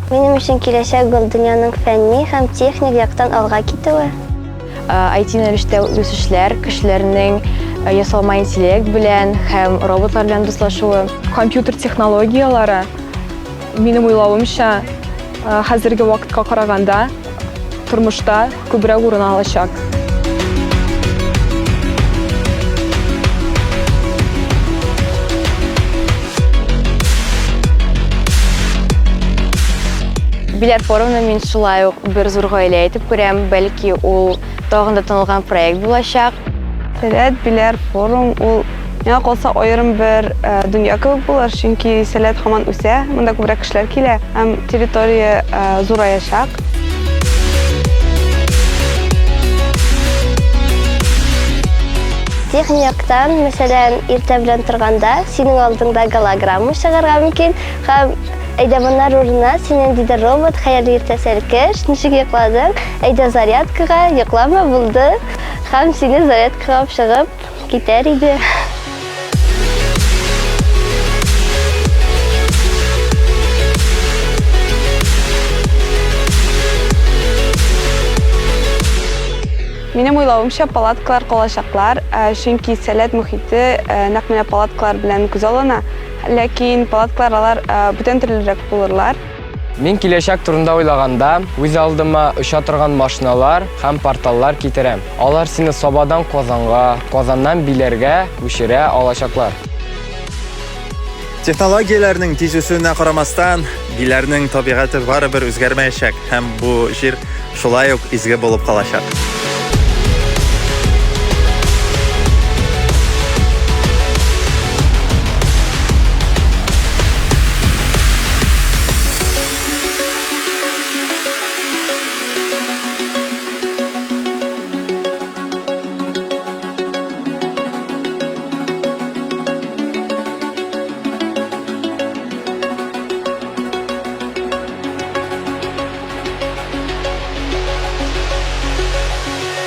Минем өчен киләчәк ул дөньяның фәнни һәм техник яктан алга китүе. IT юнәлештә үсешләр, кешеләрнең ясалма интеллект белән һәм роботлар белән дуслашуы. Компьютер технологияләре, минем уйлавымча, хәзерге вакытка караганда, тормышта күбрәк урын алачак. Биләр форумны мин шулай ук бер зур гаилә итеп күрәм, бәлки ул тагын да танылган проект булачак. Сәләт Биләр форум ул миңа калса аерым бер э, дөнья кебек булыр, чөнки Сәләт һаман үсә, монда күбрәк кешеләр килә һәм территория э, зураячак. Техник яктан, мәсәлән, иртә белән торганда, синең алдыңда голограмма чыгарга мөмкин һәм әйдәманнар урынына син ниндидер робот, хәерле иртә, сәлкеш, ничек йокладың, әйдә зарядкага, йоклама, булды, һәм сине зарядкага алып чыгып китәр иде. Минем уйлавымча, палаткалар калачаклар, э, чөнки сәләт мохите э, нәкъ менә палаткалар белән күз алына. Ләкин палаткалар алар э, бүтән төрлерәк булырлар. Мин киләчәк турында уйлаганда, үз алдыма оча торган машиналар һәм порталлар китерәм. Алар сине Сабадан Казанга, Казаннан Биләргә күчерә алачаклар. Технологияләрнең тиз үсүенә карамастан, Биләрнең табигате барыбер үзгәрмәячәк һәм бу җир шулай ук изге булып калачак.